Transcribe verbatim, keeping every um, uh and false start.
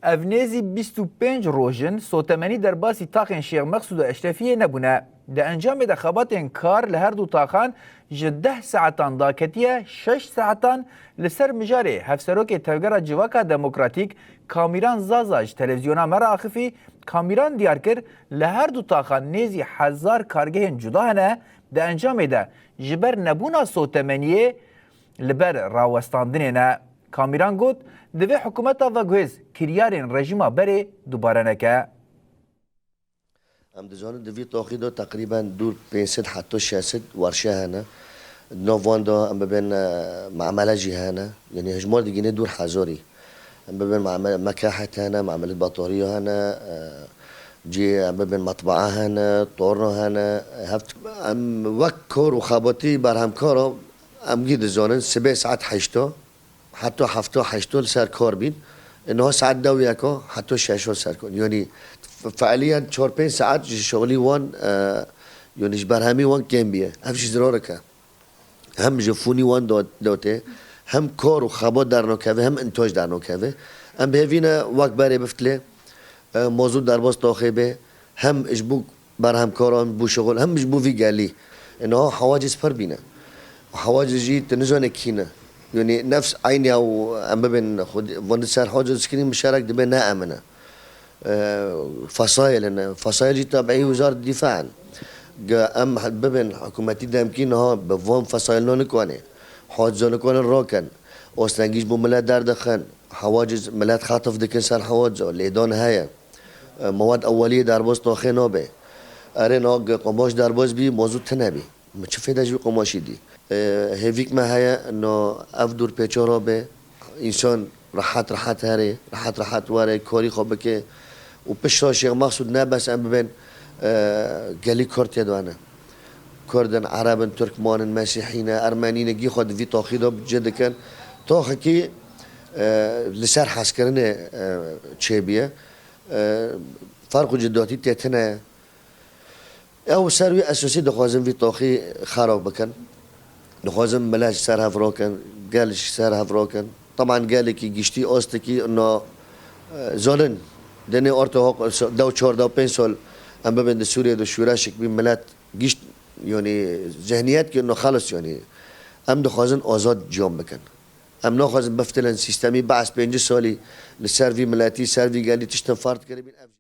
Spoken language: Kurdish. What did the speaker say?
Ev nêzî bîst û pênc roj in sotemenî derbasî taxên Şêx Meqsûd û Eşrefiyê nebûne. Di encamê de xebatên kar li her du taxan ji deh saetan daketiye şeş saetan. Li ser mijarê Hevserokê Tevgera Civaka Demokratîk Kamîran Zaza ji televîzyona me re axifî. Kamîran diyar kir, li her du taxan nêzî hezar kargehên cuda hene. Di encamê de ji ber nebûna sotemeniyê li ber rawestandinê ne. Kamîran got, divê hikûmeta veguhêz kiryarên rejîma berê dubare neke. Em dizanin di vî taxî de teqrîben dûr pênc sed heta şeş sed werşe hene. Di nav wan de em bibên, e, mamele jî hene. Yanî hejmar digîne dûr hezarî. Em bibên mamele, mekahet hene, mamele batarî hene, e, cî em bibên metbaa hene, torna hene. Heft, em wek kar û xebatî berhemkara em gî dizanin sibê saet heşta heta hefta heşta li ser kar bîn. E, niha saet dewiyeka heta şeşa ser kar. Yanî fe-, feiliyen çar pênc saet ji şixulî wan, e, yanî ji berhemî wan kêm biye. Ev jî zirarek e. Hem ji fûnî wan da-, dotê, hem kar û xebat dernakeve, hem intaj dernakeve. Em bi hêvî ne wek berê biftilê, e, mozût derbas taxê bê, hem ji bo berhemkaran, bo şixul, hem ji bo vî gelî. E, niha hewaciz pir bîne. Hewaciz jî tu nizane kî ne. Yanî nefs eynî ew em bibên xwedî, van di ser hewaciz diskirî mişerek dibe ne emin e. E, fesayel hene. Fesayel jî tabiî wizar dîfa in. Ge em he-, bibên hikûmetî demkî niha bi van fesayel nanikwane. Hewaciz nanikwane rakin. Astengî ji bo milet derdixin. Hewaciz milet xetif dikin ser hewaciz. Lêdan heye. E, mewad eweliyê derbas taxê nabe. Erê na ge qamaş derbas bî, mozût tune bî. Mi çi fêde ji wî qamaşî dî? E, hêvîk me heye, no ev dûr pêça rabe, însan rehet rehet here, rehet rehet were, karî xwe bike û pişta Şêx Mexsûd ne bes em bibên, e, gelî Kurd tê de ne. Kurd in, Ereb in, Tirkman in, Mesîhî ne, Ermenî ne, gî xwe di vî taxî de cih dikin. Taxekî, e, li ser hezkirinê, e, çêbiye. E, ferq û cidatî tê tune ye. Ew ser wî esosî dixwazin vî taxî xerab bikin. Dixwazin milet ji ser hev rakin, gel ji ser hev rakin. Teban gelekî giştî astekî na, e, zanin. Denê orta hok, dew çar, dew pênc sal em bibin di Sûriyê de şûreşek bî, milet gişt, yanî zihniyet ki na xelis, yanî em dixwazin azad ciyan bikin. Em naxwazin biftilin sîstemî. Be'es pêncî salî li ser vî miletî, ser vî gelî tiştin fard kiribîn. Ev